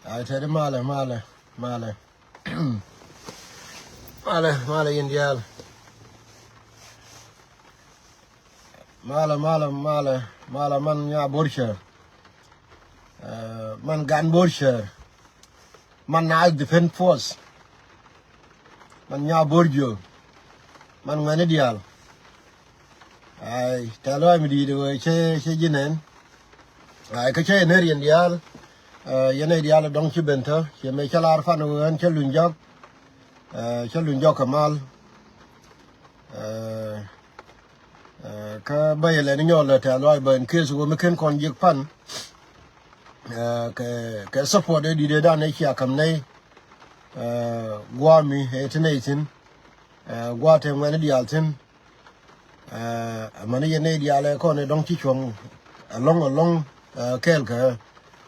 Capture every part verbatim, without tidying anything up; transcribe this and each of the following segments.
Ay, tɛt i̱ malɛ, malɛ, malɛ. Malɛ, malɛ yɛn diaal. Malɛ, malɛ, malɛ, malɛ man Nyabo̱r Cär. Eh, man Gan Bo̱r Cär. Man Naath Defense Force. Man Nyabo̱r Juök. Man ŋuɛ̈ni diaal. Ay, tɛ̈th lɔaac mi di̱i̱t ɣöö cä, cä ji̱ nɛn. Ay, kä cä yɛn ner yɛn diaal. Eh, yɛn nɛy diaal dɔ̱ŋ ci ben tɔ̱. Ciɛ mëë cä lar pan ɣöö ɣän cä luny jɔk. Eh, cä luny jɔk kɛ mal. Eh, eh, kä bä yɛ lɛni nyɔɔl lɛ tɛ̈th lɔaac bä in case ɣöö mi ken kɔn jiɛk pan. Eh, kɛ, kɛ support ëë di̱t ëëdan ëë cia ka̱m nɛy. Eh, gua̱a̱ mi ëë ti nɛy thi̱n. Eh, gua̱a̱ te ŋuɛ̈ni diaal thi̱n. Eh, amäni yɛn nɛy diaal ɛ kɔn ɛ dɔ̱ŋ ci cuɔ̱ŋ. Ɛlɔ̱ŋ, ɛlɔ̱ŋ, eh, kɛɛl kɛ.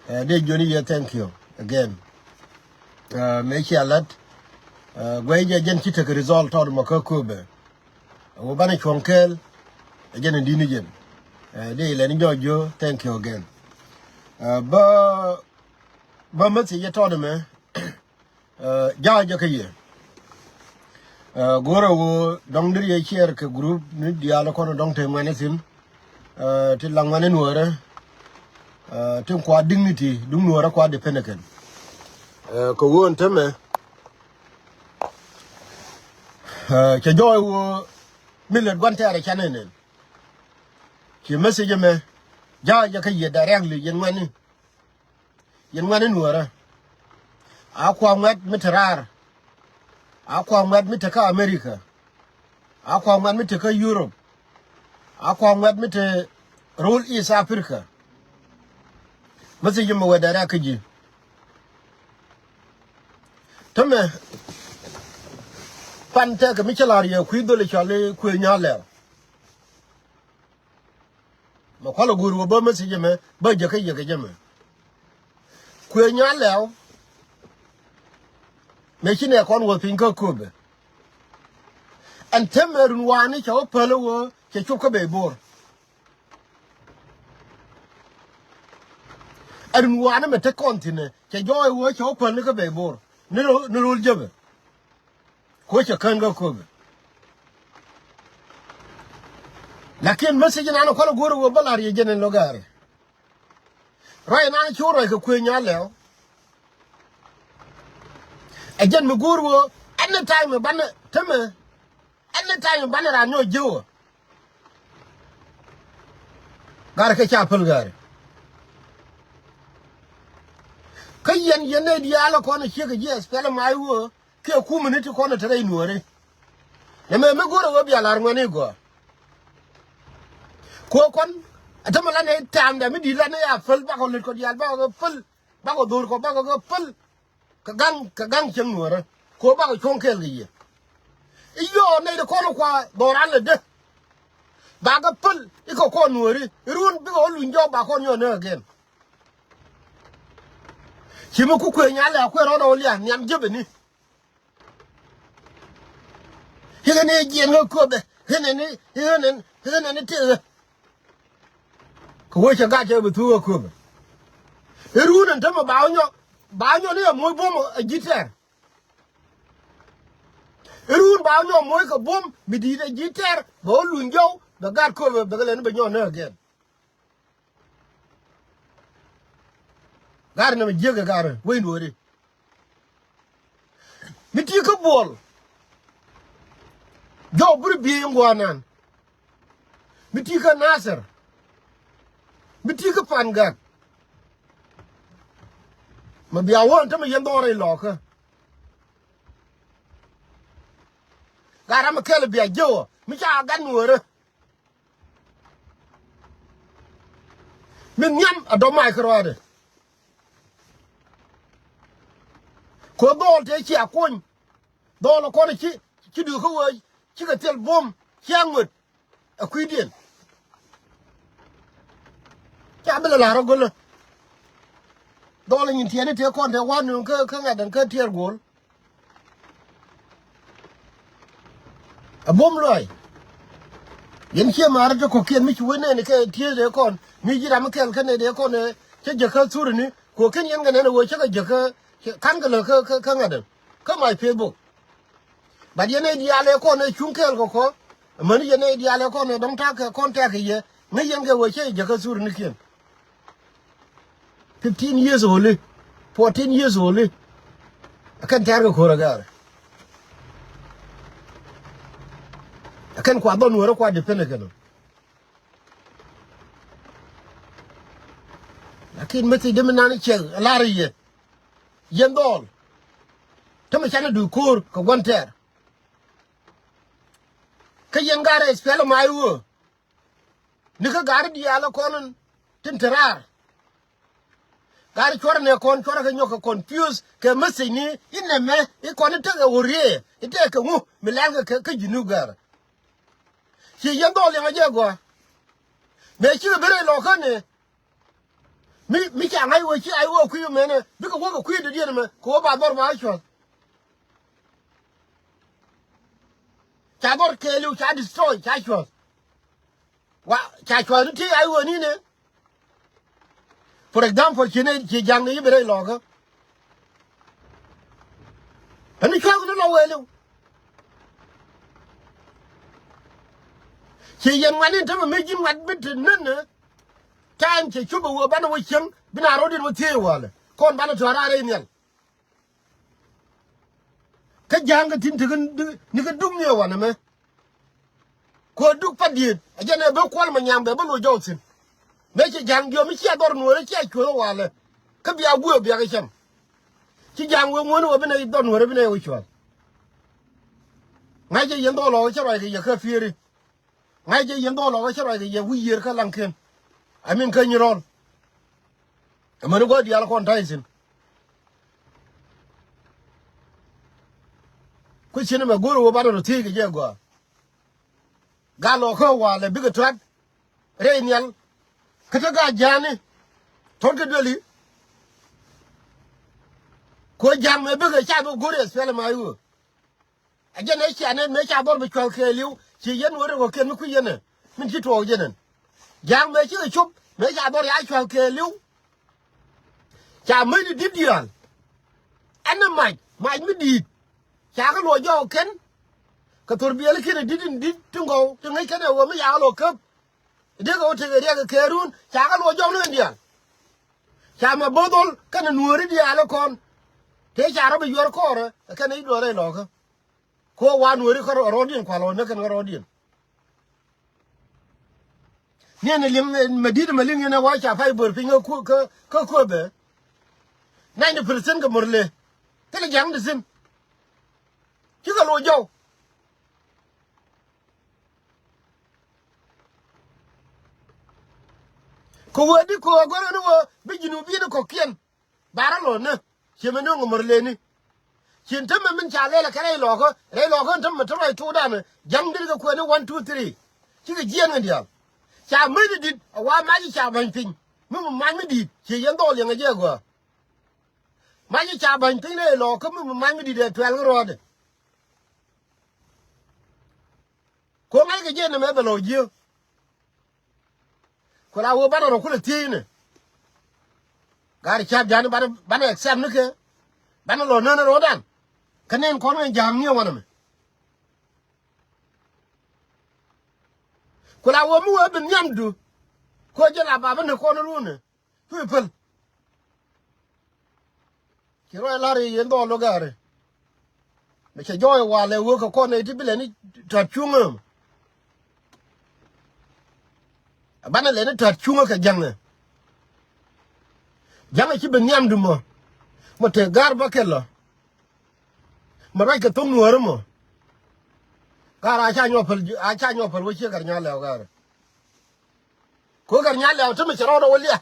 Eh, dee jiöni yɛ thank you again. Eh, mëë cia la̱t. Eh, guɛy jɛ jɛn ci tekɛ result tɔt mɔ kä kööbɛ. Ɛ wä banɛ cuɔ̱ŋ kɛɛl. Ɛ jɛn in di̱t ni jɛn. Eh, dee ilɛni jɔɔc jiö thank you again. Eh, bä, bä message ɛ tɔt mɛ. Eh, ja̱a̱ jɛ kä yɛ. Eh, go̱rɛ ɣöö dɔ̱ŋ deri yɛ share kɛ group ni diaal kɔn dɔ̱ŋ te ŋuɛ̈ni thi̱n. Eh, ti la ŋuɛ̈ni nuɔɔrɛ. Eh, tin kua dignity duŋ nuɔɔrɛ kua depend kɛn. Eh, kɛ ɣöö ɛn tämɛ. Eh, cɛ jɔɔc ɣöö mi lät gua̱n tɛɛrɛ canɛ nɛn. Ci message mɛ ja̱a̱ jɛ kä yɛ directly yɛn ŋuɛ̈ni. Yɛn ŋuɛ̈ni nuɔɔrä. A kua ŋuɛ̈t mi te raar. A kua ŋuɛ̈t mi te kä America. A kua ŋuɛ̈t mi te kä Europe. A kua ŋuɛ̈t mi te ro̱o̱l East Africa. Message mi wetdɛ rɛ̈k kä ji̱. Tämɛ pan tɛkɛ mi cä la̱r yɛ kui̱ dholi cɔal i̱ Kuëë Nya̱a̱ Lɛw. Mɛ kualɛ guur wä bä message mɛ bä jäkä yɛkɛ jɛ mɛ. Kuëë Nya̱a̱ Lɛw. Mëë ci nɛ kɔn wä piny kä kööbɛ. Ɛn täämɛ run wa̱a̱ni cɛ wä päl wä cɛ cop kä bey Bo̱r. Ɛn run wa̱a̱ni mɛ te kɔn thi̱n ɛ cɛ jɔɔc wä cɛ wä päl ni kä bey Bo̱r. Ni ro̱l, ni ro̱l jäpɛ. Kuecä kän kä köpɛ. Lakin message nan kualɛ go̱o̱r wä bä la̱r yɛ jɛn in lo̱gaari. Ruac nan cu ruac kɛ Kuëë Nya̱a̱ Lɛw. Ɛ jɛn mi go̱o̱r wä anytime banɛ tämɛ. Anytime banɛ ran nyɔk ji̱ wä. Gaari kɛ ca päl gaari. Kä yɛn yɛn nɛy diaal kɔn ciek jiɛth pɛl ma i̱ wä. Kiɛ kumɛ ni ti kɔn te rɛy nuɔɔri. Nɛ mɛ mi go̱rɛ wä bia la̱r ŋuɛni gɔaa. Kuɔ kɔn ɛ tämɛ la nɛ ta̱a̱mdɛ mi di̱t la nɛ ya päl bakɔ lät kɔ diaal bakɔ kɛ päl. Bakɔ dho̱r kɔ bakɔ kɛ päl. Kɛ gaŋ, kɛ gaŋ cieŋ nuɔɔrä. Kuɔ bakɔ cuɔ̱ŋ kɛɛl kɛ yɛ. I̱ yɔɔ nɛy ti kɔn kua dhɔran lɛ dee. Bakɛ päl ikɛ kɔn nuɔɔri. I̱ run bikɛ wä luny jɔk bakɔ nyɔk nɛ again. Ci mi ku Kuëë Nya̱a̱ Lɛw kuɛ rɔɔdɛ wä lia̱a̱ nhiam jepɛ ni. Hi̱kɛ ni jiɛn kä köpɛ hi̱kɛ ni, hi̱kɛ ni, hi̱kɛ ni tëë. Kɛ wee cɛ gat cɛ bi thuk kä köpɛ. I̱ run ɛn tämɛ ba wä nyɔk, ba wä nyɔk ni ɛ moc buɔ̱m ɛ ji̱ tɛɛr. I̱ run ba wä nyɔk moc kɛ buɔ̱m mi di̱i̱t ɛ ji̱ tɛɛr bɛ wä luny jɔw bɛ gat köpɛ bɛ kɛ lɛn bɛ nyɔk ni again. Gaari nɛmɛ jiäk ɛ gaari wec nuɔɔri. Mi ti kä Buɔl. Jɔw buri biey in guanan. Mi ti kä Nasir. Mi ti kä Pangak. Mɛ bia wä ɛn tämɛ yɛn dhɔrɛ ilɔkä. Gat ram mi kɛl bia jiäwä mi ca gat nuɔɔrä. Mi nhiam a dɔ̱ mac kärɔaadɛ. Kɛ dhɔl tëë cia kuny. Dhɔl kɔn ci, ci dui̱k kä wee cikɛ thil buɔ̱m cia ŋuet. Ɛ kui̱diɛn. Ca bi lɛ la̱r ɛ gölä. Dhɔl nyin tiɛɛni tëë kɔn tëë wa̱n nuŋ kä, kä ŋa̱t ɛn kä tiɛɛr guɔ̱l. A buɔ̱m luaac. Yɛn ciɛ ma̱a̱r ti kɔ̱kiɛn mi ci wee nɛɛni kɛ tiee dee kɔn mi ji̱ ram mi kɛl kä nɛy dee kɔn ɛ cä jɛ kä thurä ni. Ku ɛ ken yɛn kɛ nɛn ɛ ɣöö cä kɛ jek kä, ka̱n kɛ lä kä, kä, kä ŋa̱t ɛ kä my Facebook. But yɛn nɛy diaal ɛ kɔn ɛ cuŋ kɛɛl kɛ kɔ. Amäni yɛn nɛy diaal ɛ kɔn ɛ dɔ̱ŋ ta̱a̱ kɛ kɔn tɛ̈k kɛ yɛ. Ŋäc yɛn kɛ ɣöö cä jek kä thurnikiɛn. Fifteen years old, fourteen years old. Ɛ kɛn tɛ̈r kɛ ko̱r ɛ gɛɛr. Ɛ kɛn kua dhɔn wärä kua depend ɛ kɛn ɔ. Lakin message dee mi nan cɛ lar yɛ. Yɛn dhɔl. Te mi canɛ duc ko̱r kɛ gua̱n tɛɛr. Kä yɛn ga̱r ɛ SPLM-IO. Ni kä ga̱r diaal ɛ kɔn tin te raar. Ga̱r cuɔr nɛ kɔn cuɔr kɛ nyɔk kɛ confuse kɛ message ni inɛ mɛ i kɔn i̱ tekɛ ɣöö riee i̱ tekɛ ŋu mi lɛl kɛ kä Junub ga̱r. Ci yɛn dhɔl liɛŋ a jɛ gɔaa. Mëë cikɛ ben rɛy lɔkä ni. Mi, mi ca ŋa̱c wee ci a wee kui̱ mɛnɛ bikɛ wä kɛ kui̱ dɔ̱diɛn mɛ kɛ wä ba dhɔr ba cuɔth. Ca dhɔr kɛɛliw ca destroy ca cuɔth. Wa ca cuɔth ni ti a wee ni nɛ. For example, ci ni ci ja̱ŋ ni yibi rɛy lɔkä. Ɛn ni cuɔth ni lɔ wee liw. Ci yɛn ŋuan in tämɛ mi ji̱n ŋuat bi te nän ni. Time cɛ cop a wee banɛ wä cieŋ bi na rɔ̱t in wä thiee walɛ kɔn banɛ tɔ̱ raar in nhial. Kä ja̱a̱ŋ kɛ ti̱n tekɛ ni kɛ duk ni ɛ wanɛ mɛ. Kuɔ duk pa diet a jɛn ɛ ben kuɔl ma nyam bɛ ben loc jɔw thi̱n. Mëë cɛ ja̱a̱ŋ jiɔam mi cia dhɔr nuɔ̱ɔ̱rä cia cuɔth walɛ. Kä bia guëë bia kɛ cam. Ci ja̱a̱ŋ wee ŋuäni wä bi nɛ dhɔr nuɔ̱ɔ̱rä bi nɛ wä cuɔth. Ŋa̱c jɛ yɛn dhɔl ɔ cä ruac kɛ yɛ kä pieri. Ŋa̱c jɛ yɛn dhɔl ɔ cä ruac kɛ yɛ wi̱i̱ yiër kä laŋkiɛn. I mean kä nyi rɔl. Amäni gua̱a̱th diaal kɔn ta̱y thi̱n. Ku cieni mɛ go̱o̱r ɣöö banɛ rɔ thiec kɛ jɛ gɔaa. Gal lɔ kä walɛ bikɛ tuat rɛy nhial. Kä te gaa ja̱a̱ni tɔ̱n kä dueli. Ku ja̱a̱ŋ mɛ bikɛ ca bi go̱o̱r yɛ SPLM-IO. A jɛn ɛ cia nɛn mëë ca dhɔr bi cua̱th kɛɛliw ci yɛn wä rek ɔ kiɛn mi kui̱ yɛn ɛ min ci tuɔɔk jɛn ɛn. Ja̱a̱ŋ mëë cikɛ cop mëë ca dhɔr ya cua̱th kɛɛliw. Ca mäc di di̱t diaal. Ɛn ni mac mac mi di̱i̱t. Ca kä luɔc jɔɔk kɛn. Kɛ thor biɛli kiɛn ɛ di̱t in di̱t ti ŋɔw ti ŋäc kɛn ɛ ɣöö mi ca kä luɔc käp. Dee kɛ wä tekɛ riɛk kɛ kɛɛrun ca kä luɔc jɔɔk ni ɛn diaal. Ca mɛ bo̱o̱th ɣɔl kɛnɛ nuääri diaal ɛ kɔn. Tëë ca rɔ bi yuɔr kɔɔrɛ kɛnɛ i̱ duɔ̱ɔ̱r rɛy lɔɔkä. Ko wa nuääri kä rɔɔdiɛn kual ɣɔn ni kɛn kä rɔɔdiɛn. Niɛn ɛ liŋ mɛ di̱t mɛ liŋ yɛn ɛ wa ca pay bör piny kä kuäbɛ. Kä kuäbɛ ninety percent kɛ murle. Thilɛ ja̱ŋ di thi̱n. Cikɛ loc jɔw. Kɛ wee di kɛ wee gɔ̱rä ni wee bi Junubin kɔ̱kiɛn. Barä lɔ nä ciɛ mi no̱o̱ŋ mär leni. Cin tämɛ min ca lɛl kɛ rɛy lɔkä rɛy lɔkä tämɛ tämɛ tuudan. Ja̱ŋ dit kɛ kuɛni one two three. Cikɛ jiɛn kɛ diaal. Ca mäc dit a wa mac ca ba̱ny piny mi mi mac mi di̱i̱t ciɛ yɛn dhɔl yɛn kɛ jɛ gɔaa. Mac ca ba̱ny piny rɛy lɔkä mi mi mac mi di̱i̱t ɛ tuɛl kɛ ruɔ̱ɔ̱dɛ. Ko ŋa̱ckɛ jiɛn nɛmɛ bɛ lɔ jiö. Ku la wee banɛ rɔ kulɛ thiecni. Gaari ca̱p ja̱a̱ni banɛ, banɛ accept ni kɛ. Banɛ lɔ nään rɔɔdan. Kä nɛn kɔn kɛ ja̱a̱ŋ ni ɛ wanɛ mɛ. Ku la wee mi wee bi nhiamdu. Ku jɛ la ba bi ni kɔn ruuni. Cu i̱ päl. Ci ruac la̱r i̱ yɛn dhɔl lɔ gɛ̈ɛ̈ri. Mɛ cɛ jɔɔc walɛ wee kɛ kɔn nɛy ti bi lɛni ta̱t cuŋä. Banɛ lɛni ta̱t cuŋä kɛ ja̱ŋɛ. Ja̱ŋɛ ci bi nhiamdu mɔ. Mɔ te ga̱r bä kɛl lɔ. Mɛ ruac kɛ thoŋ nuääri mɔ. Ga̱r a ca nyɔk päl, a ca nyɔk päl wä ciek kɛ nya lɛw ga̱r. Ko kɛ nya lɛw te mi cɛ rɔɔdɛ wä liak.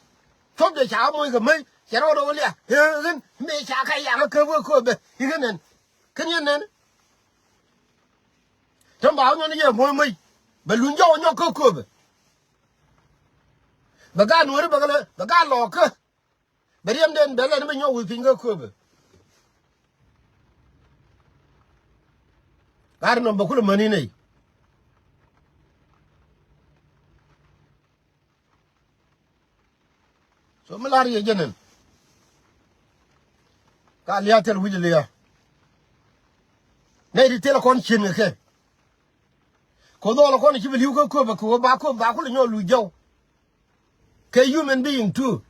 Cop de ca moc kɛ mec cɛ rɔɔdɛ wä liak. Ɣän mi ca kɛ yak kä wä kööbɛ i̱ ɣän nɛn. Kän yɛn nɛn. Te ba wä nyɔn yɛ moc mec bɛ luny jɔw nyɔk kä kööbɛ. Bɛ gaa nuɔ̱ɔ̱ri bɛ kɛ lɛ bɛ gaa lɔɔkä. Bɛ riɛmden bɛ lɛn bɛ nyɔk wi̱i̱ piny kä kööbɛ. Gat nɔm bɛ kulɛ mäni nɛy. So mi lar yɛ jɛnɛn. Ka lia̱a̱ thil wi̱c lia̱a̱. Nɛy ti thilɛ kɔn cieŋ kɛ kɛ. Kɛ dhɔl kɔn ci bi li̱w kä köpɛ kɛ ɣöö ba köp ba kulɛ nyɔk luc jɔw. Kɛ human being too.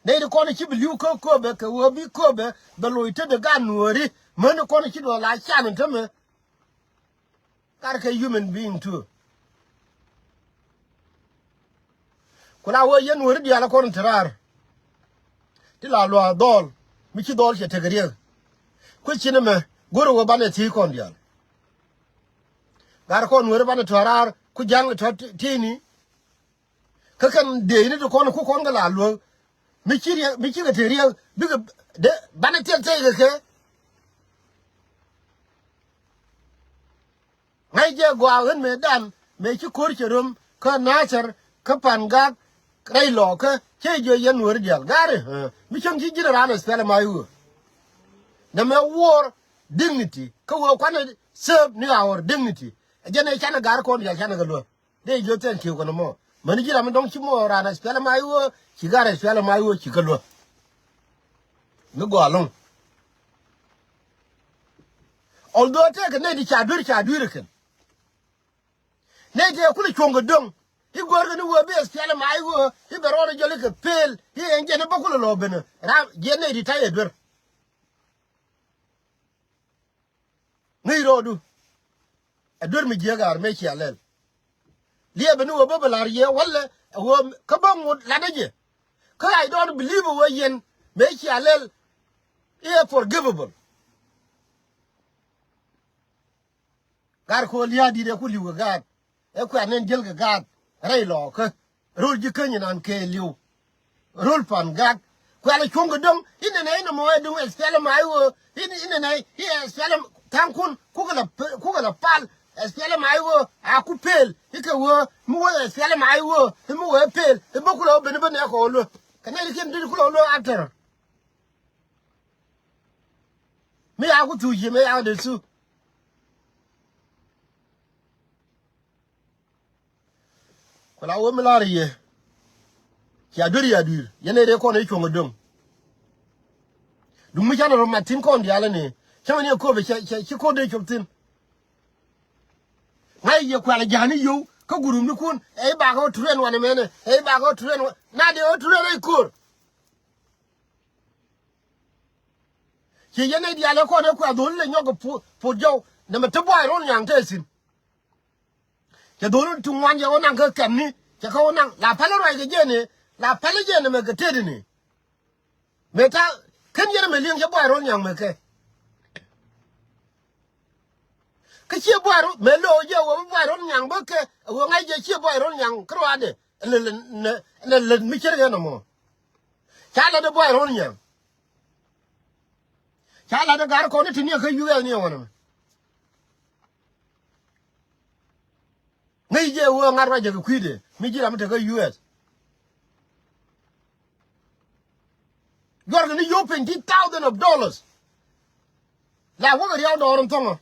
Nɛy ti kɔn ci bi li̱w kä köpɛ kɛ ɣöö bi köpɛ bɛ loc tetdɛ gaat nuɔɔri. Mäni kɔn ci duɔl la can tämɛ. Kar kɛ human being too. Ku la wee yɛn weri diaal kɔn te raar. Ti la luaak dhɔl mi ci dhɔl cɛ tek riek. Ku cin ɛmɛ go̱rɛ wee banɛ thiec kɔn diaal. Gar kɔn weri banɛ tɔ̱ raar ku ja̱ŋ tɔ̱ ti̱i̱ni. Kä kɛn dee ni ti kɔn ku kɔn kɛ la luäk. Mi ci riɛk mi ci kɛ te riɛk bikɛ dee banɛ tiɛl tɛy kɛ kɛ. Ŋa̱c jɛ gɔaa ɣän mëë dan mëë ci ko̱r cɛ röm kä Nathɛr kä Pan Gak rɛy lɔɔkä cɛ jiö yɛn weri diaal gari. Mi cäŋ ci ji̱n raan ɛ thilɛ mac ɣöö nɛmɛ wuɔr dignity kä ɣöö kuanɛ serve ni our dignity. Ɛ jɛn ɛ canɛ gar kɔn diaal canɛ kɛ luäk. Dee jiö thank you kɔn mɔ. Mäni ji̱ ram mi dɔ̱ŋ ci mɔ raan ɛ thilɛ mac ɣöö ci gar ɛ thilɛ mac ɣöö ci kɛ luäk. Mi gɔaa lo̱ŋ. Although tëëkɛ nɛy ti ca duer ca duer kɛn. Nɛy tëë kulɛ cuɔ̱ŋ kɛ döŋ i̱ go̱o̱rkɛ ni wee bi ɛ thilɛ mac ɣöö i̱ bɛ rɔɔdɛ jɔl i̱ kɛ pëël i̱ ɛn jɛn i̱ bä kulɛ lɔ ben. Ram jiɛn nɛy ti ta̱yɛ duer. Ŋäc rɔɔdu. Ɛ duer mi jiääk ar mëë cia lɛl. Liɛpɛ ni ɣöö bä bɛ la̱r yɛ walɛ ɛ ɣöö kä bä ŋot latdä jɛ. Kä I don't believe ɛ ɣöö yɛn mëë cia lɛl i̱ ɛ forgivable. Gar ko̱ lia̱a̱ di̱t ɛ ku li̱w kɛ gaat. Ɛ kuɛ̈t nɛn jiäl kɛ gaat rɛy lɔɔkä. Ro̱l ji̱ käny inan kɛɛliw. Ro̱l Pan Gak. Kuɛ̈t lɛ cuɔ̱ŋ kɛ döŋ inɛnɛ inɛ mɔ ɛ duŋ ɛ thilɛ mac ɣöö inɛnɛ i̱ ɛ thilɛ tha̱a̱ŋkun kukɛ la pal ɛ thilɛ mac ɣöö a ku pëël i̱ kɛ ɣöö mi wee ɛ thilɛ mac ɣöö i̱ mi wee pëël i̱ bä kulɛ wä ben i̱ bä nɛɛkɔ wä luäk. Kɛ nɛy ti kiɛn dee kulɛ wä luäk after. Mi ya ku thuc yɛ mi ya dee thu. Ku la wä mi la̱r yɛ. Cia duer ya dui̱r yɛn ɛ rɛy kɔn ɛ cuɔ̱ŋ ɛ döŋ. Duŋ mi canɛ rɔ mat thi̱n kɔn diaal ɛni cäŋɛ ni ɛ köp ɛ cɛ ci ko̱r dee cop thi̱n. Ŋa̱c yɛ kuɛl ɛ ja̱a̱ni yio̱w kä gurumnikun ɛ i̱ bakɛ ɣä turen wanɛ mɛnɛ ɛ i̱ bakɛ ɣä turen wanɛ na dee ɣä turen rɛy köör. Ci yɛn nɛy diaal ɛ kɔn ɛ kuɛ dholi lɛ nyɔk kɛ puɔt jɔw nɛmɛ te buay rol nyaŋ te thi̱n. Cɛ dholi ti ŋuan cɛ wä naŋ kä kɛmni cɛ kä wä naŋ la pälä ruac kɛ jɛn ɛ la pälä jɛn ɛmɛ kɛ tetdini. Mëë ta̱a̱ ken yɛn ɛmɛ li̱eŋ cɛ buay rol nyaŋ mëë kɛ. Kä ciɛ buay rol mëë lo̱o̱ jɛ wä bi buay rol nyaŋ bä kɛ ɛ wä ŋa̱c jɛ ciɛ buay rol nyaŋ kä ruaadɛ. Ɛn lät mi cär kɛ nɔmɔ. Ca lat ɛ buay rol nyaŋ. Ca lat ɛ gar kɔn i̱ ti niɛ kä U S ni ɛ ɣɔn ɛmɛ. Ŋäc jɛ wee ŋa̱t ruac jɛ kɛ kui̱dɛ mi ji̱ ram mi te kä U S. Juɔrkɛ ni yio̱w piny ti thousand of dollars. La wäkɛ riaw dɔɔr in thɔŋɔ.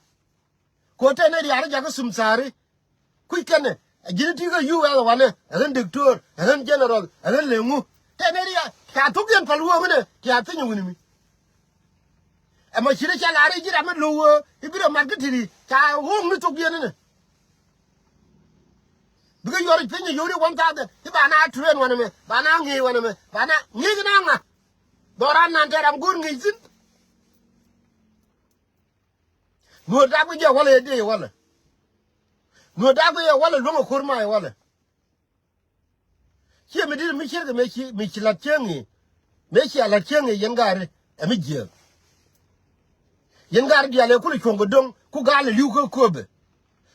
Ko̱ tɛn ni riaar jakä sum thaari. Kui̱ kɛnɛ a ji̱n ti kä U S wanɛ ɛ ɣän diktor ɛ ɣän general ɛ ɣän leŋu. Tɛn ni riaar ca thuk yɛn pal wee ɣänɛ ti a thiny wini mi. Ɛmɔ ci rɛ ca la̱r i̱ ji̱ ram mi lo̱w i̱ bi rɛ mat kä ti̱ri ca ɣo̱o̱ŋ ni thok diɛn inɛ. Bikɛ yuɔr i̱ piny i̱ yio̱w ri one thousand i̱ ba na train wanɛ mɛ ba na ŋi̱i̱c wanɛ mɛ ba na ŋi̱i̱c na ŋa. Dhɔran nan tɛ ram go̱o̱r ŋi̱i̱c thi̱n. Nuɔ̱ɔ̱r dak bi jɛ walɛ i̱ dee i̱ walɛ. Nuɔ̱ɔ̱r dak bi jɛ walɛ luäŋ ɛ ko̱r ma i̱ walɛ. Ciɛ mi di̱t mi cier kɛ mëë ci mi ci la̱t cieŋ i̱ mëë cia la̱t cieŋ i̱ yɛn gaari ɛ mi jiääk. Yɛn gaari diaal ɛ kulɛ cuɔ̱ŋ kɛ do̱ŋ ku gaal ɛ li̱w kä kööbɛ.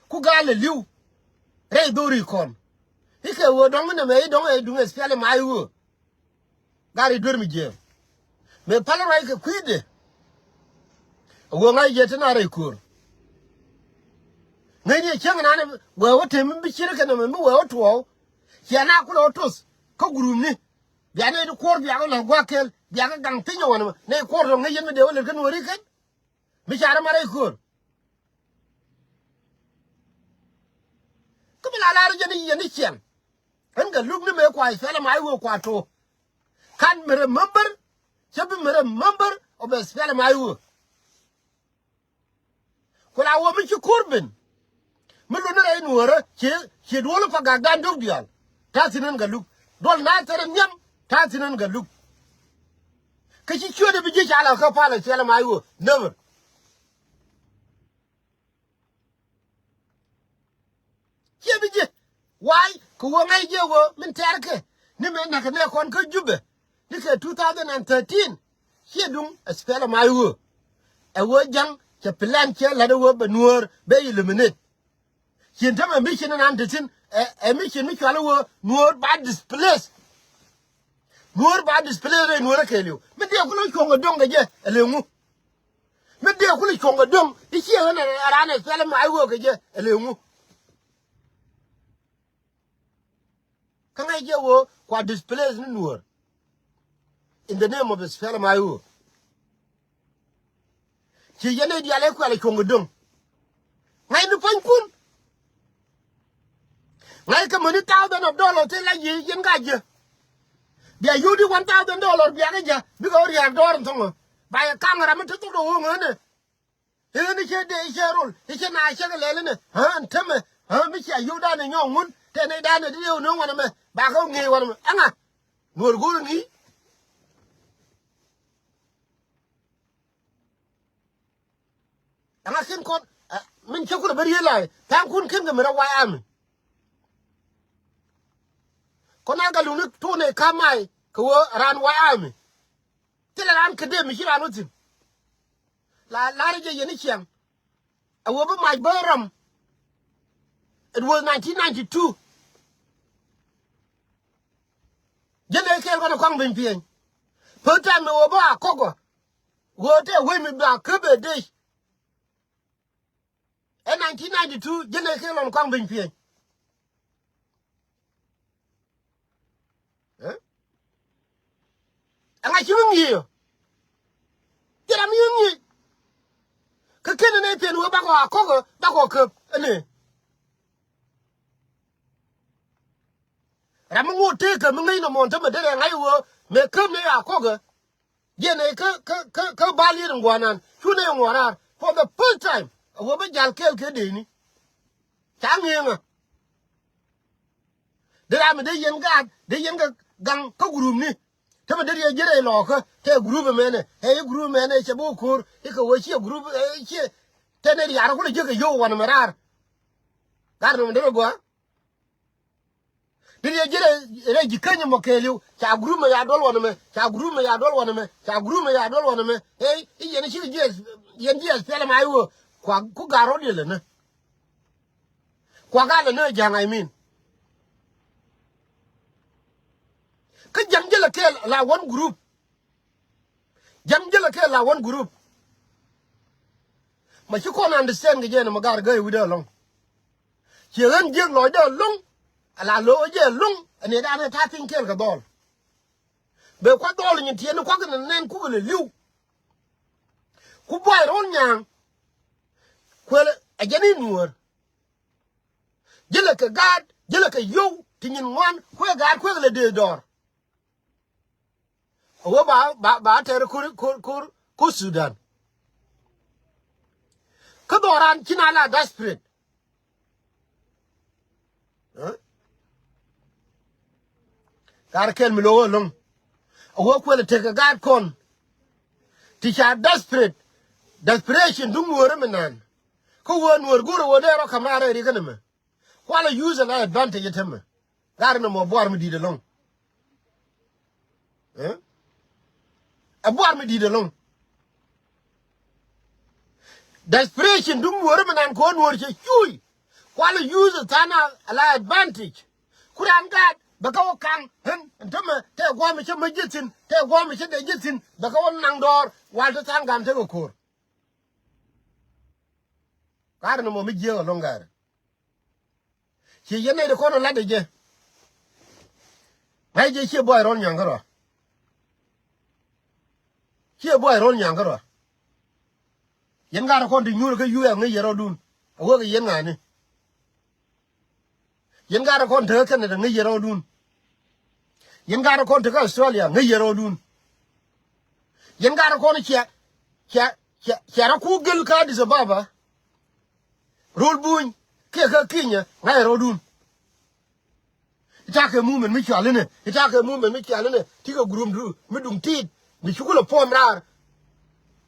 Ku gaal ɛ li̱w rɛy dho̱ri kɔn. I̱ kɛ ɣöö dɔ̱ŋ inɛ mëë i̱ dɔ̱ŋ ɛ duŋ ɛ spiali ma i̱ ɣöö. Gari duer mi jiɛɛm. Mëë pal ruac kɛ kui̱dɛ. Ɛ ɣöö ŋa̱c jɛ te na rɛy köör. Ŋäcni ɛ cäŋ nani wee wä te mi bi cir kɛn ɛmɛ mi wee wä tuɔɔk. Ciɛ na kulɛ wä toth kä gurupni. Bia nɛy ti kuɔr bia kɛ lɔ̱ŋ gua̱a̱k kɛl bia kɛ gaŋ piny ɛ wanɛ mɛ nɛy kuɔr tɔ ŋäc yɛn mi dee wä lät kä nuɔ̱ɔ̱ri kɛn. Mi ca rɛ ma rɛy köör. Kä mi la lar jɛn i̱ yɛn i̱ ciɛŋ. Ɣän Gatluak ni mëë kua SPLM-IO kua to̱. Can't be remember, cä bi mi remember of SPLM-IO. Ku la wä mi ci ko̱r ben. Mi luni rɛy Nuäärä ci, ci duɔl Pagak dan dök diaal. Ta̱a̱ thi̱n ɣän Gatluak. Duɔl Nathɛr nhiam ta̱a̱ thi̱n ɣän Gatluak. Kä ci ciötdɛ bi ji̱ ca la kä pal SPLM-IO. Never. Ciɛ bi ji̱. Why? Kɛ ɣöö ŋa̱c jɛ ɣöö min tɛ̈rkɛ ni mëë näkɛ nɛ kɔn kä Jubɛ ni kɛ two thousand and thirteen. Ciɛ duŋ SPLM-IO. Ɛ ɣöö Ja̱ŋ cɛ plan cɛ la̱t ɛ ɣöö bɛ Nuäär bɛ eliminate. Ciɛ tämɛ mission in an te thi̱n ɛ, ɛ mission mi cɔal ɛ ɣöö Nuäär ba displace. Nuäär ba displace rɛy Nuäärä kɛɛliw. Mi dee kulɛ cuɔ̱ŋ kɛ döŋ kɛ jɛ ɛ lëŋu. Mi dee kulɛ cuɔ̱ŋ kɛ döŋ i̱ ciɛ ɣän ɛ raan SPLM-IO kɛ jɛ ɛ lëŋu. Kä ŋa̱c jɛ ɣöö kua displace ni Nuäär in the name of SPLM-IO. Ci yɛn i̱ diaal i̱ kuɛl i̱ cuɔ̱ŋ i̱ döŋ. Ŋa̱c ni puɔ̱nykun. Ŋa̱c kɛ mäni thousand of dollar thil la yiëë yɛn ka jiɛ. Bia yio̱w di one thousand dollar bia kä jɛ bikɛ wä ria̱a̱k dɔɔr in thɔŋä. Ba yɛ kaŋ ram mi te thok dɔ ɣööŋä ni. Ëë ni cɛ dee cɛ rol i̱ cɛ na cɛ kɛ lɛl inɛ ɣän tämɛ. Ɣän mi cia yio̱w danɛ nyɔk ŋun tɛn i̱ danɛ di yio̱w ni wanɛ mɛ ba kɛ ŋi̱i̱c wanɛ mɛ ɛŋa. Nuɔr go̱r ŋi̱i̱c. Ɛŋa kin kɔn min cä kulɛ bä riee la̱a̱c tha̱a̱ŋ kun kin kɛ mi rɔ White Army. Kɔn a Gatluak ni tuun ɛ ka̱m ay kɛ ɣöö raan White Army. Thilɛ raan kä dee mi ci raan wä thi̱n. La la̱rä jɛ yɛn i̱ ciaŋ. A wä bi mac bä ram. It was nineteen ninety-two. Jɛ lɛ kɛɛl kɔn ɛ kɔaŋ beny piɛny. Pek ta̱a̱m mi wä bä a kɔkɔ. Wä tɛ wec mi ba käp ɛ dec. Ɛ nineteen ninety-two jɛ lɛ kɛɛl kɔn kɔaŋ beny piɛny. Ɛ? Ɛŋa ci mi ŋi̱i̱c ɔ? Ci ram mi ŋi̱i̱c. Kä ken ni nɛ piɛn wee bakɔ a kɔk ɛ bakɔ käp ɛnɛ. Ram mi ŋot tëëkä mi ŋäc nɔmɔ tämɛ derɛ ŋa̱c wee mëë käp ni a kɔk ɛ. Jiɛn ɛ kä kä kä kä bal yet in guanan cu ni ŋuɔ̱t raar for the first time. A wee bä jal kɛɛl kɛ dee ni. Ca ŋeŋä. Dee ram mi dee yɛn gaat dee yɛn kɛ gaŋ kä group ni. Te mi dee riɛ ji̱ rɛy lɔɔkä tɛ group mɛnɛ ɛ i̱ group mɛnɛ cɛ bi wä ko̱r i̱ kɛ wee ciɛ group ɛ ciɛ. Tɛn ɛ riaar kulɛ jiäk kɛ yio̱w wanɛ mɛ raar. Gaat nɔmɔ dee rɛ gɔaa. Dee riɛ ji̱ rɛy ji̱ käny mɔ kɛɛliw ca group mɛ ya duɔl wanɛ mɛ ca group mɛ ya duɔl wanɛ mɛ ca group mɛ ya duɔl wanɛ mɛ. Ɛ i̱ yɛn cikɛ jiɛ yɛn jiɛ piɛlɛ ma i̱ wee kua ku gaat rɔ̱diɛn lɛ nä. Kuak a lɛ ni ɛ ja̱ŋ, I mean. Kä ja̱ŋ jälɛ kɛɛl la one group. Ja̱ŋ jälɛ kɛɛl la one group. Ma ci kɔn understand kɛ jɛ ni ma gar gäi wi̱dɛ ɛlɔ̱ŋ. Ciɛ ɣän jiäk lɔcdä ɛlɔ̱ŋ. Ala lo̱k jɛ ɛlɔ̱ŋ ɛn ɛ danɛ ta̱a̱ piny kɛɛl kɛ dhɔl. Bɛ kua̱ dhɔl nyin tiɛɛni kua̱k kɛ nɛn kukɛ lɛ li̱w. Ku buay ro̱l nya̱a̱ŋ. Kuëlɛ ɛ jɛn i̱ nuäär. Jälɛ kɛ gaat jälɛ kɛ yio̱w ti nyin ŋuan kuëë gaat kuëëk lɛ dee dɔɔr. A wee ba ba ba tɛr kur kur kur kur Sudan. Kä dhɔran ci na la desperate. Gaat kɛl mi lo̱k ɣä lo̱ŋ. A wee kuël tekɛ gaat kɔn. Ti ca desperate. Desperation duŋ nuɔ̱ɔ̱rä mi naan. Kä wee nuɔ̱ɔ̱r go̱rä wee dee rɔ ka̱m raar rɛy ri kä nɛmɛ. Kualɛ use ala advantage tämɛ. Gaat nɛmɔ buar mi di̱i̱t ɛlɔ̱ŋ. Ɛ buar mi di̱i̱t ɛlɔ̱ŋ. Desperation duŋ nuɔ̱ɔ̱rä mi naan kɔn nuɔ̱ɔ̱r cɛ cuuc. Kualɛ use than ala advantage. Ku raan gaat bɛ kä wä kaŋ ɣän tämɛ tɛ gua̱a̱m cä mä ji̱ thi̱n tɛ gua̱a̱m cä dee ji̱ thi̱n bɛ kä wä naŋ dɔɔr wal ti tha̱a̱ŋ gan tekɛ ko̱r. Gaat nɛmɔ mi jiääk ɛlɔ̱ŋ gaat. Ci yɛn nɛy ti kɔn ɛ lat ɛ jɛ. Ŋa̱c jɛ ciɛ buay rɔl nyaŋ kärɔa. Ciɛ buay rɔl nyaŋ kärɔa. Yɛn gaat ɛ kɔn ti nyuur kä yuɛɛk ŋäc yɛ rɔɔdun. A wek ɛ yɛn ŋa̱a̱ni. Yɛn gaat ɛ kɔn tekä kɛn ɛ te ŋäc yɛ rɔɔdun. Yɛn gaat kɔn te kä Australia ŋäc yɛn rɔɔdun. Yɛn gaat kɔn ciɛ ciɛ ciɛ ciɛ rɔ ku gel kä Addis Ababa. Rol buny kiɛ kä Kenya ŋa̱c yɛn rɔɔdun. Itakɛ movement mi cual inɛ, itakɛ movement mi cual inɛ, tikɛ group du mi duŋ tiit mi cukulɛ puɔm raar.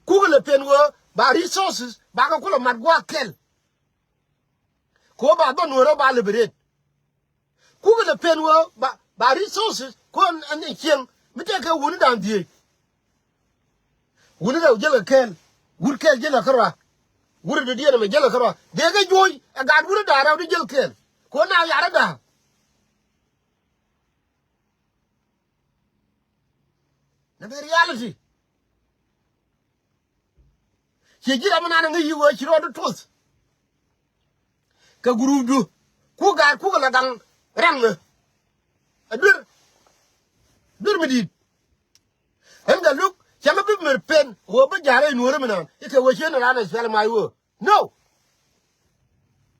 Kukɛ lɛ pen wee ba resources bakɛ kulɛ mat gua̱a̱k kɛl. Kɛ ɣöö ba dhɔn wee rɔ ba liberate. Kukɛ lɛ pen wee ba, ba resources kɔn ɛn cieŋ mi tɛkɛ wuni da̱a̱n dhieec. Wuni rɛw jälkɛ kɛɛl. Wut kɛɛl jälkɛ kärɔa. Wut dɔ̱diɛn ɛmɛ jälkɛ kärɔa. Dee kɛ juɔ̱ɔ̱c ɛ gaat wut da̱a̱n rɛw di jäl kɛɛl. Kɛ ɣöö na yarä da̱a̱n. Nɛ bɛ reality. Ciɛ ji̱ ram mi nan ŋäc yi̱ wee ci rɔɔdu tuɔth. Kɛ group du ku gaat kukɛ la gaŋ raŋ ɛ duer. Duer mi di̱i̱t. Ɛn kɛ luk cɛ mi bi mer pen wee bi ja̱rɛ i̱ nuɔ̱ɔ̱ri mi naan ikɛ wee cien raan ɛ cuɛl ma i̱ wee. No.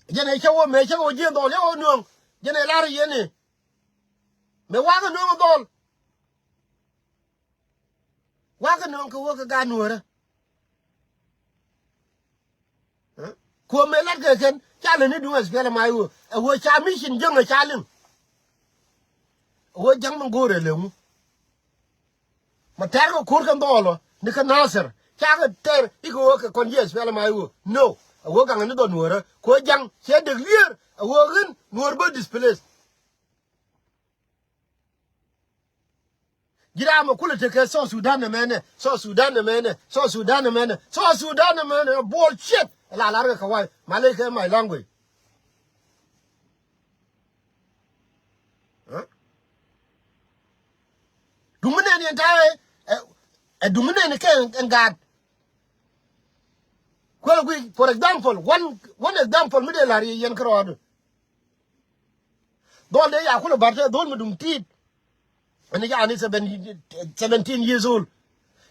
Jɛn ɛ cä wee mëë cä wee ji̱ dhɔl cä wee nuɔ̱ɔ̱ŋ. Jɛn ɛ lar i̱ yɛn i̱ mëë wakɛ nuɔ̱ɔ̱ŋ dhɔl. Wakɛ nööŋ kɛ wä kɛ gaat nuɔ̱ɔ̱rä. Kuɔ̱m mëë lat kɛ kɛn ca lɛ ni duŋ S P L M I O ɛ wä ca mission jäŋ ɛ ca liŋ. Ɛ wä ja̱ŋ mi go̱o̱rɛ lɛ ŋu. Ma tɛr kɛ ko̱r kɛ dhɔɔlɔ ni kɛ Nasir ca kɛ tɛr ikɛ wä kɛ kɔn ji̱ S P L M I O. No. Ɛ wä gaŋ ni dhɔ nuɔ̱ɔ̱rä kɛ wä ja̱ŋ cɛ dek lier ɛ wä ɣän nuɔ̱ɔ̱r bä displace. Ji̱ ram ɛ kulɛ tekɛ South Sudan ɛmɛnɛ, South Sudan ɛmɛnɛ, South Sudan ɛmɛnɛ, South Sudan ɛmɛnɛ, bullshit. La lar kɛ kawai, malɛ kɛ my language. Huh? Duŋ mi nɛn yɛn ta̱a̱ ɛ, ɛ duŋ mi nɛn kɛ ɛn gaat. Kuɛl gui, for example, one, one example mi dee lar yɛ yɛn kärɔɔdu. Dhɔl dee ya kulɛ bar tɛ dhɔl mi duŋ ti̱i̱t. Ɛn ya ni seven, seventeen years old.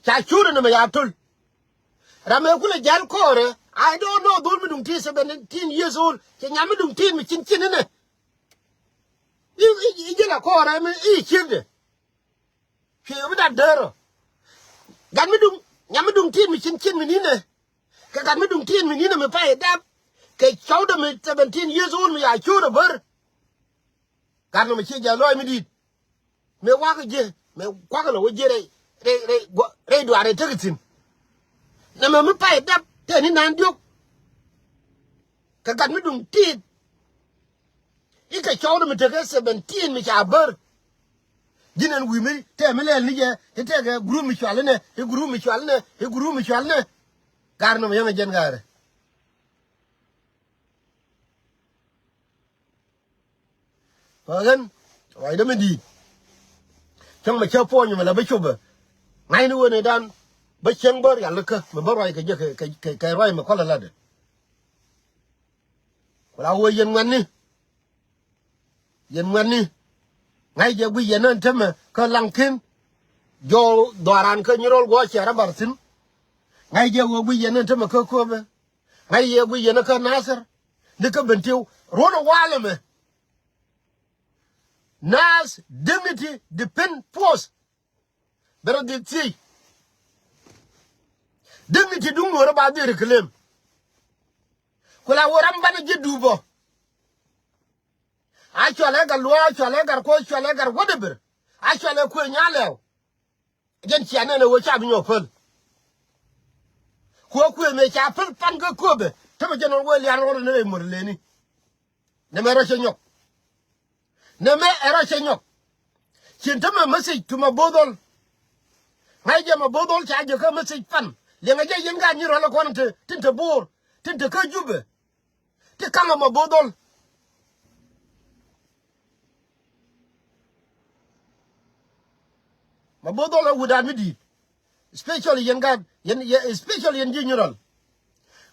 Ca cur ni mɛ ya töl. Ram mɛ kulɛ jal kɔɔrɛ. I don't know dhɔl mi duŋ ti̱i̱t seventeen years old. Cɛ nyam mi duŋ ti̱i̱t mi cin cin inɛ. I, i, i jil a kɔɔrɛ mi i ciekdɛ. Cuɛ mi dat däärä. Gat mi duŋ, nyam mi duŋ ti̱i̱t mi cin cin mi ninɛ. Kɛ gat mi duŋ ti̱i̱t mi ninɛ mi pay dap. Kɛ cɔwdɛ mi seventeen years old mi ya cur ɛ bär. Gat nɔmɔ ciɛ jɛ lɔɔc mi di̱i̱t. Mëë wakä jiɛ, mëë kuakä lɛ wä jiɛ rɛy, rɛy, rɛy, guɔ-, rɛy duaar rɛy tek thi̱n. Nɛmɛ mi pay dap tɛni nan diɔ̱k. Kɛ gat mi duŋ ti̱i̱t. Ikɛ cɔwdɛ mi tekɛ seventeen mi ca bär. Ji̱n ɛn wi̱i̱ mi tɛɛ mi lɛl ni jɛ, i̱ tɛkɛ group mi cual inɛ, i̱ group mi cual inɛ, i̱ group mi cual inɛ. Gar nɔmɔ yɛn ɛ jɛn garɛ. Ɣän ruacdä mi di̱i̱t. Cäŋ mɛ cä puɔ̱ny mɛ la bä copɛ. Ŋa̱cni wen ëëdan bä cieŋ bä rial kä mɛ bä ruac kɛ jɛ kɛ, kɛ, kɛ, kɛ ruac mɛ kɔl alatdɛ. Ku la wee yɛn ŋuɛ̈tni. Yɛn ŋuɛ̈tni. Ŋa̱c jɛ guic yɛn ɛn tämɛ kä Laŋki̱n. Jɔw dhɔaran kä Nyirol guɔ cɛ rɔ bar thi̱n. Ŋa̱c jɛ wee guic yɛn ɛn tämɛ kä Köpɛ. Ŋa̱c yɛ guic yɛn kä Nasir. Ni kä Bentiu ruɔ̱n ɛ walɛ mɛ. Nas Dignity Defense Force. Bɛ rɔ dhil thiec. Dignity duŋ nuɔ̱ɔ̱rä ba dhil reclaim. Ku la wä ram banɛ ji̱ duupɔ. A cualɛ gat luɔ̱ɔ̱, a cualɛ gat kuɔth, a cualɛ gat whatever. A cualɛ kuëë nyalɛw. Jɛn cia nɛn ɛ wee ca bi nyɔk päl. Kuɛ kuëë mëë ca päl pan kä Köpɛ. Tämɛ jɛn ɣän wee lian ɣɔn ni rɛy muɔ̱t leni. Nɛmɛ rɔ cɛ nyɔk. Nɛmɛ ɛ rɔ cɛ nyɔk. Cin tämɛ message to Mabothol. Ŋa̱c jɛ Mabothol ca jɛ kä message pan. Liɛŋɛ jɛ yɛn ka nyi rɔl ɛ kɔn tin te, tin te Bor. Tin te kä Jubɛ. Ti kaŋ ɛ Mabothol. Mabothol ɛ wut da̱a̱n mi di̱i̱t. Especially yɛn gaat, yɛn, yɛn, especially yɛn ji̱ Nyirol.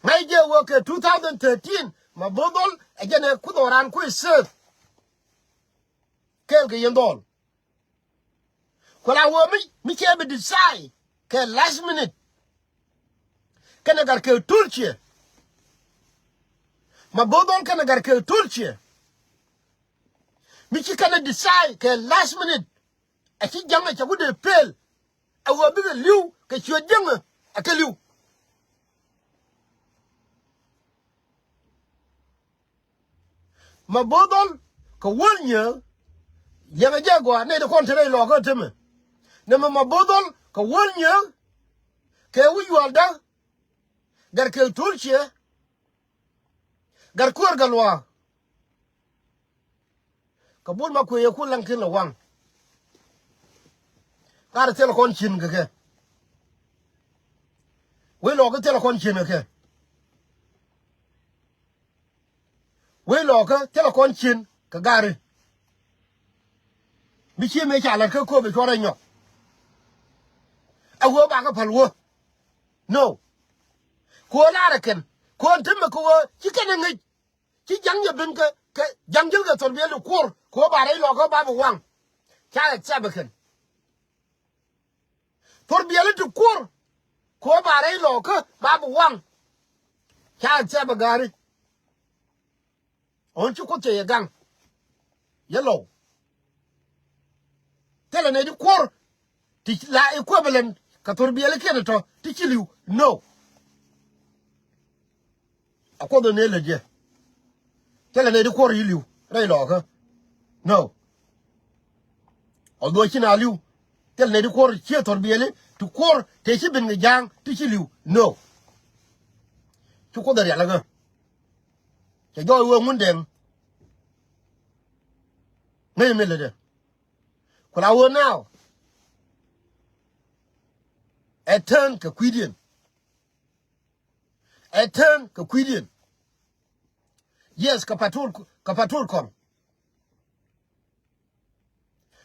Ŋa̱c jɛ wä kɛ two thousand thirteen, Mabothol ɛ jɛn ɛ kuth ɣɔran kui̱ seth. Kɛɛl kɛ yɛn dhɔl. Ku la wä mi, mi cɛ bi decide kɛ last minute. Kɛnɛ gat kɛ tul ciɛ. Mabothol kɛnɛ gat kɛ tul ciɛ. Mi ci kɛnɛ decide kɛ last minute. Ɛ ci ja̱ŋ ɛ cɛ ku dee pel. Ɛ ɣöö bikɛ li̱w kɛ ciöt jiäŋä ɛ kɛ li̱w. Ma bo̱o̱th dhɔl kɛ wäl nyiëë. Liɛŋɛ jɛ gɔaa nɛy ti kɔn te rɛy lɔɔkä temɛ. Nɛmɛ ma bo̱o̱th dhɔl kɛ wäl nyiëë. Kɛ wi̱c yuɔ̱ɔ̱ldä. Gat kɛ to̱l ciɛ. Gat kuäär gat luaak. Kɛ bul ma kuëë yɛ kun laŋ kin lɛ waŋ. Gat thilɛ kɔn cin kɛ kɛ. Wec lɔɔkä thilɛ kɔn cin kɛ kɛ. Wec lɔɔkä thilɛ kɔn cin kɛ gari. Mi ci mëë ca la̱t kä kööp ɛ cuɔrɛ nyɔk. Ɛ ɣöö bakɛ päl wä. No. Kɛ ɣöö laarɛ kɛn kɛ ɣöö temɛ kɛ ɣöö ci kɛn ɛ ŋäc. Ci ja̱ŋ jɛ ben kɛ kɛ ja̱ŋ ji̱l kɛ thurbiɛli kuɔr kɛ ɣöö ba rɛy lɔɔkä ba bi waŋ. Ca accept kɛn. Thurbiɛli ti kuɔr kɛ ɣöö ba rɛy lɔɔkä ba bi waŋ. Ca accept gari. Ɣän ci Kuoth cɛ yɛ gaŋ. Yɛ lɔw. Thilɛ nɛy ti kuɔr ti la equivalent kɛ thurbiɛlikiɛn tɔ ti ci li̱w. No. A Kuoth ɛ nɛy lät yɛ. Thilɛ nɛy ti kuɔr yi li̱w rɛy lɔɔkä. No. Although ci na li̱w. Thilɛ nɛy ti kuɔr ciɛ thurbiɛli ti kuɔr te ci ben kɛ ja̱a̱ŋ ti ci li̱w. No. Ci Kuoth ɛ rialikä. Cɛ jɔɔc wee Ŋundɛŋ. Ŋäc mi lätdɛ. Ku la wee now. Ɛ tɛn kɛ kui̱diɛn. Ɛ tɛn kɛ kui̱diɛn. Yes, kɛ patrol, kɛ patrol kɔŋ.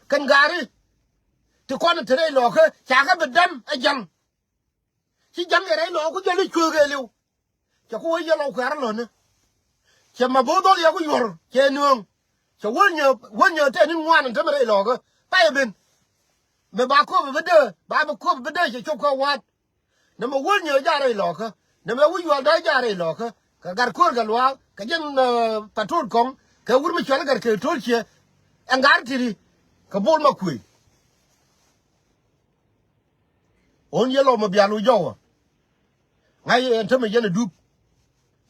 Kɛn gari ti kɔn te rɛy lɔɔkä ca kɛ bi däm ɛ ja̱ŋ. Ci ja̱ŋ yɛ rɛy lɔɔkä jɔl i̱ cueek ɛ li̱w. Cɛ ku wä yɛ lɔw kuɛ̈r lɔ̱nä. Cɛ ma bo̱o̱ dhɔl yɛ ku yuɔr cɛ nööŋ. Cɛ wä nyɛ wä nyɛ tɛn in ŋuan in tämɛ rɛy lɔɔkä. Payɛ ben. Mɛ ba köp bi dee ba bi köp bi dee cɛ cop kä wa̱a̱t. Nɛ mɛ wä nyɛ ja̱ rɛy lɔɔkä. Nɛ mɛ wä yuɔl dee ja̱ rɛy lɔɔkä. Kɛ gat ko̱r kɛ luaak kɛ jɛn patrol kɔŋ kɛ wur mi cual gat kɛ to̱l ciɛ. Ɛn gat tiri kɛ bol ma kuëë. Ɣän yɛ lɔw mɛ bial wä jɔwä. Ŋa̱c ɛn tämɛ yɛn ɛ dup.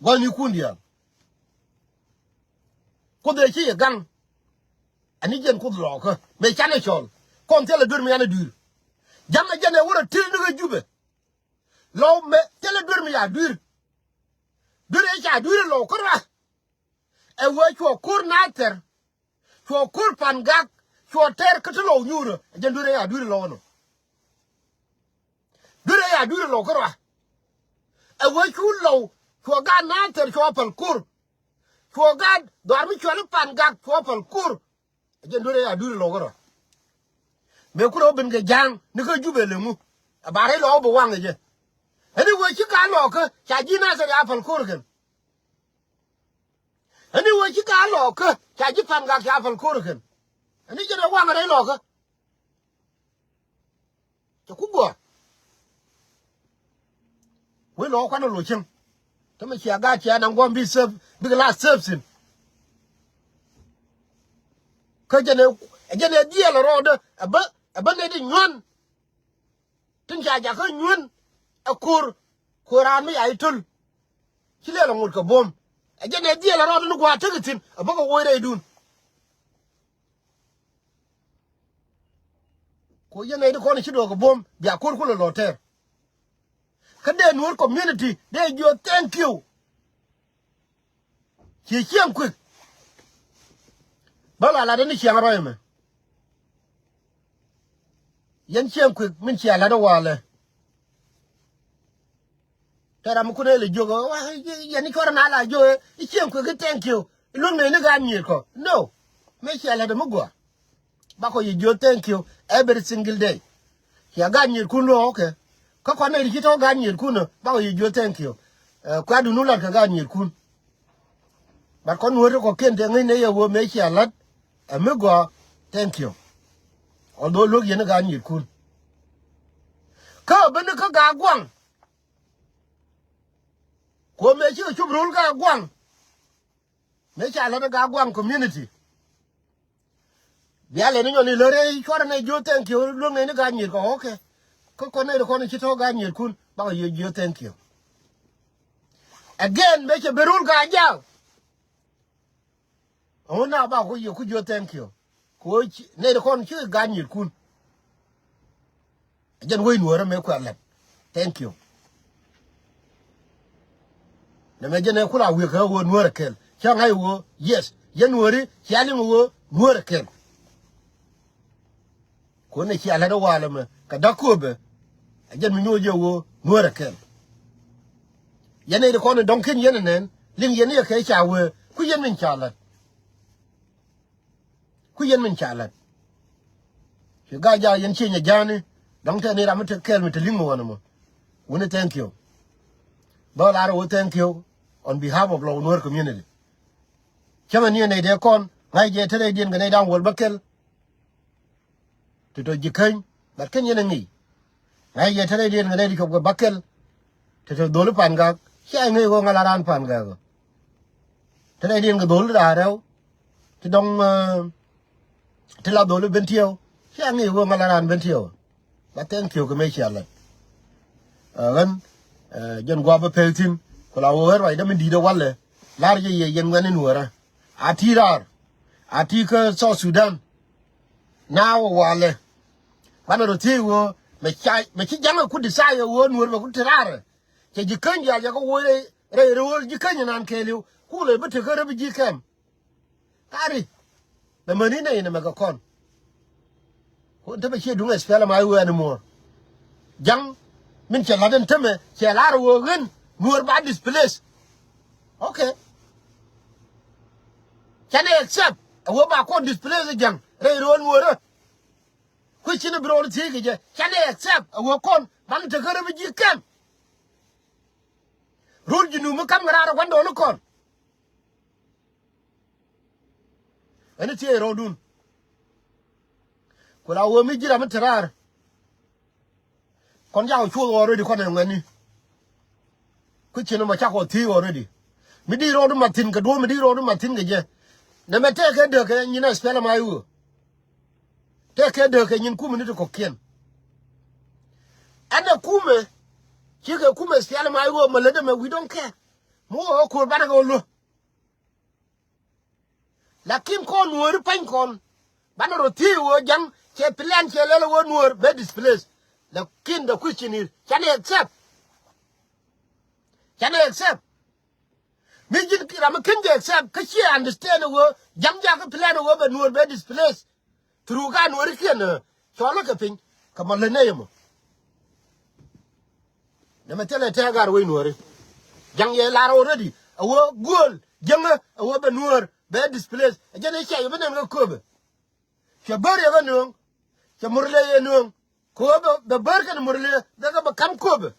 Gua̱thnikun diaal. Kuoth ëë ci yɛ gaŋ. Ani jɛn Kuoth lɔɔkä mëë canɛ cɔl. Kɔn thilɛ duer mi an ɛ dui̱r. Ja̱ŋ ɛ jɛn ɛ wä rɔ tir ni ɣä Jubɛ. Lɔw mëë thilɛ duer mi ya dui̱r. Duer ëë ca dui̱r ɛ lɔw kä rua. Ɛ wee cuɔ ko̱r Nathɛr. Cuɔ ko̱r Pan Gak, cuɔ tɛr kä ti lɔw nyuurä. Ɛ jɛn duer ɛ ya dui̱r ɛ lɔw nɔ. Duer ɛ ya dui̱r ɛ lɔw kä rua. Ɛ wee cu lɔw, cuɔ gaat Nathɛr cuɔ päl ko̱r. Cuɔ gaat dhɔaar mi cuɔl i̱ Pan Gak cuɔ päl ko̱r. Ɛ jɛn duer ɛ ya dui̱r ɛ lɔw kä rua. Mëë ku rɔ ben kɛ ja̱a̱ŋ ni kä Jubɛ leŋu. Ɛ ba rɛy lɔw bi waŋ ɛ jɛ. Ɛn i̱ wee ci ka lɔɔkä ca ji̱ Nathɛr ya päl ko̱r kɛn. Ɛn i̱ wee ci ka lɔɔkä ca ji̱ Pan Gak ca päl ko̱r kɛn. Ɛn i̱ jɛn ɛ waŋ rɛy lɔɔkä. Cɛ ku guɔ. Wec lɔɔkä kuanɛ lo̱c cäŋ. Tämɛ cia gaat cia naŋ guɔ̱m bi save bikɛ la save thi̱n. Kä jɛn ɛ jɛn ɛ dhiɛl rɔɔdä ɛ bä ɛ bä nɛy ti nyuän. Tin ca jakä nyuän ɛ ko̱r. Ko̱r raan mi ca i̱ töl. Ci lɛl ɛ ŋot kɛ buɔ̱m. Ɛ jɛn ɛ dhiɛl ɛ rɔɔdä ni gua̱a̱ tekɛ thi̱n ɛ bä kɛ woc rɛydun. Ku yɛn nɛy ti kɔn ci duɔ̱ɔ̱k kɛ buɔ̱m bia ko̱r kulɛ lɔ tɛɛr. Kä dee Nuɔ̱ɔ̱r community dee jiɔ thank you. Ci cieŋ kuik. Bä la lat ni cieŋ rɔy mɛ. Yɛn cieŋ kuik min cia lat walɛ. Tɛ ram mi kun ɛ lɛ jiök ɛ wa yɛn ni cuɔr na la jiök ɛ cieŋ kuik i̱ thank you. I̱ luäŋ nɛy ni gaat nyiet kɔ no. Mëë cia lat mi gua̱a̱. Bakɔ yɛ jiök thank you every single day. Cia gaat nyiet kun luɔ̱ɔ̱k kɛ kä kɔn nɛy ti ci tɔ̱ gaat nyiet kun ɛ bakɔ yɛ jiök thank you. Ɛ kuatdu nu lat kɛ gaat nyiet kun. But kɔn wä ti kɔ̱kiɛn tɛ ŋäcnɛ yɛ wä mëë cia la̱t ɛ mi gɔaa thank you. Although luäk yɛn i̱ gaat nyiet kun. Kä ben i̱ kä gaat gua̱ŋ. Kuɔ mëë cikɛ cop ro̱l gaat gua̱ŋ. Mëë ca la̱t i̱ gaat gua̱ŋ community. Bia lɛ ni nyɔn i̱ lär i̱ cuarɛ nɛ jiö thank you luäŋ nɛ ni gaa nyiet kɔ, okay. Kä kɔn nɛ ri kɔn i̱ ci tɔ̱ gaa nyietkun bakɔ jiö jiö thank you. Again bɛ cɛ ben rul gaa jaak. Ɣän na ba ku yɛ ku jiö thank you. Ku nɛ ri kɔn ci gaa nyitkun. Jɛn wec nuɔ̱ɔ̱rä mëë kuɛ lɛt. Thank you. Nɛ mɛ jɛn ɛ kula wi̱i̱ kɛ ɣöö nuɔ̱ɔ̱rä kɛl cä ŋa̱c ɣöö yes. Jɛn nuɔ̱ɔ̱ri cia liŋ ɣöö nuɔ̱ɔ̱rä kɛl. Kun ɛ cia lɛt ɛ walɛ mɛ kɛ da̱k kööbɛ. Ɛ jɛn mi nyuɔ̱ɔ̱c jɛ ɣöö nuɔ̱ɔ̱rä kɛl. Yɛn ɛ ri kɔn ɛ dɔ̱ŋ kin yɛn ɛ nɛn liŋ yɛn ni ɛ kɛ ca wee ku yɛn min ca lɛt. Ku yɛn min ca la̱t. Ci gaa jaak yɛn cieny a ja̱a̱ni. Dɔ̱ŋ tɛn ni ram mi te kɛɛl mi te li̱ŋ mi ɣɔn ɛmɔ. Wuni thank you. Bä lar ɣöö thank you on behalf of Lɔw Nuer community. Cämɛ ni ɛ nɛy dee kɔn ŋa̱c jɛ te rɛydiɛn kɛ nɛy da̱ŋ wäl bä kɛl. Ti tɔ ji̱ käny but kɛn yɛn ɛ ŋi̱i̱c. Ŋa̱c yɛ te rɛydiɛn kɛ nɛy ti cop kɛ bäkɛl. Ti tɔ dholi Pangak cia ŋi̱i̱c ɣöö ŋa̱ la raan Pangak ɣä. Te rɛydiɛn kɛ dholi raar rɛw. Ti dɔŋ ti la dholi Bentiu cia ŋi̱i̱c ɣöö ŋa̱ la raan Bentiu. But thank you kɛ mëë cia lɛt. Ɣän jɛn gua̱a̱p bä pek thi̱n ku la ɣöö ɣän ruacdä mi di̱i̱t ɛ walɛ. La̱r jɛ yɛ yɛn ŋuɛ̈tni nuäärä. A ti raar a ti kä South Sudan. Now walɛ banɛ rɔ thiec ɣöö mɛ ca mɛ ci ja̱ŋɛ ku desire ɣöö nuɔ̱ɔ̱r mɛ ku te raarɛ. Cɛ ji̱ käny diaal cɛ kä woc rɛy rɛy rɛy ɣöö ji̱ käny naan kɛɛliw ku lɛ bi tekä refugee camp. Kari bɛ mäni nɛ inɛ mɛ kɛ kɔn. Kun te mɛ ciɛ duŋ SPLM-IO anymore. Ja̱ŋ min cɛ la̱t ɛn te mɛ cɛ la̱r ɣöö ɣän nuɔ̱ɔ̱r ba displace. Okay. Canɛ accept a wee ba kɔn displace ja̱ŋ rɛy ro̱o̱l nuɔ̱ɔ̱rä. Kui̱ cin bi ro̱o̱l thiec kɛ jɛ canɛ accept a wee kɔn ban tekä refugee camp. Ro̱o̱l ji̱ nu mi ka̱m kɛ raar a gua̱ndɔɔŋni kɔn. Ɛn i̱ thiec rɔ̱ɔ̱dun. Ku la wee mi ji̱ ram mi te raar. Kɔn ca kɔ cuoth already kɔn ɛ ŋuɛ̈tni. Ku cin ɛmɔ cakɔ thiec already. Mi di rɔɔdu mathin kɛ duɔ̱ɔ̱p mi di rɔɔdu mathin kɛ jɛ. Nɛmɛ tɛkɛ däk kɛ nyin SPLM-IO. Tɛkɛ däk kɛ nyin kumɛ ni ti kɔ̱kiɛn. Ɛn ɛ kumɛ cikɛ kumɛ SPLM-IO mɛ lätdɛ mɛ we don't care. Mi wä ɣä ko̱r banɛ kɛ ɣä luä. Lakin kɔn nuɔ̱ɔ̱ri pany kɔn banɛ rɔ thiec ɣöö ja̱ŋ cɛ plan cɛ lɛl ɣöö nuɔ̱ɔ̱r bɛ displace. Lakin the question is canɛ accept? Canɛ accept? Mi ji̱n ram mi ken jɛ accept kä ciɛ understand ɣöö ja̱ŋ jakä plan ɣöö bɛ nuɔ̱ɔ̱r bɛ displace. Through ka nuɔ̱ɔ̱ri kiɛn cɔl kɛ piny kɛ mɔ lät nɛ yɛ mɔ. Nɛmɛ thilɛ tɛk gar wec nuɔ̱ɔ̱ri. Ja̱ŋ yɛ lar already a wee guɔl jiäŋä a wee bɛ nuɔ̱ɔ̱r bɛ displace a jɛn i̱ cɛ yɛ bi nɛn kä köpɛ. Cɛ bär yɛ kä nuɔ̱ɔ̱ŋ. Cɛ murle yɛ nuɔ̱ɔ̱ŋ. Kɛ wee bɛ bär kɛn murle bɛ kɛ bɛ ka̱m köpɛ.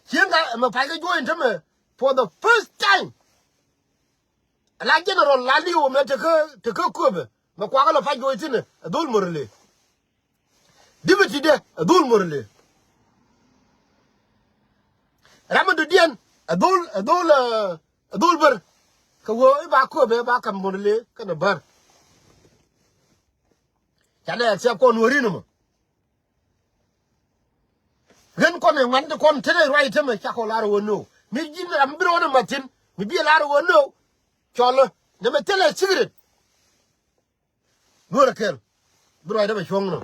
Cieŋ ka ɛmɛ pac kä juɔ̱ɔ̱ny tämɛ for the first time. Ala general la li̱w ɛmɛ tekä tekä köpɛ mɛ kuakä la pac juɔ̱ɔ̱ny thi̱n ɛ dhol murle. Dipitidɛ ɛ dhul murle. Ram mi dɔ̱diɛn ɛ dhul ɛ dhul ɛ dhul bär. Kɛ wee i̱ ba kööbɛ ba ka̱m murle kɛnɛ bär. Canɛ accept kɔn wä rin mɔ. Ɣän kɔn ɛ ŋuan ti kɔn tënɛ ruac tämɛ cakɔ lar wä no. Mi ji̱n ram mi bi rɔɔdɛ mathin mi bi lar wä no. Cɔlä nɛmɛ thilɛ secret. Nuɔrɛ kɛl bi ruacdä bɛ cuɔ̱ŋ nɔ.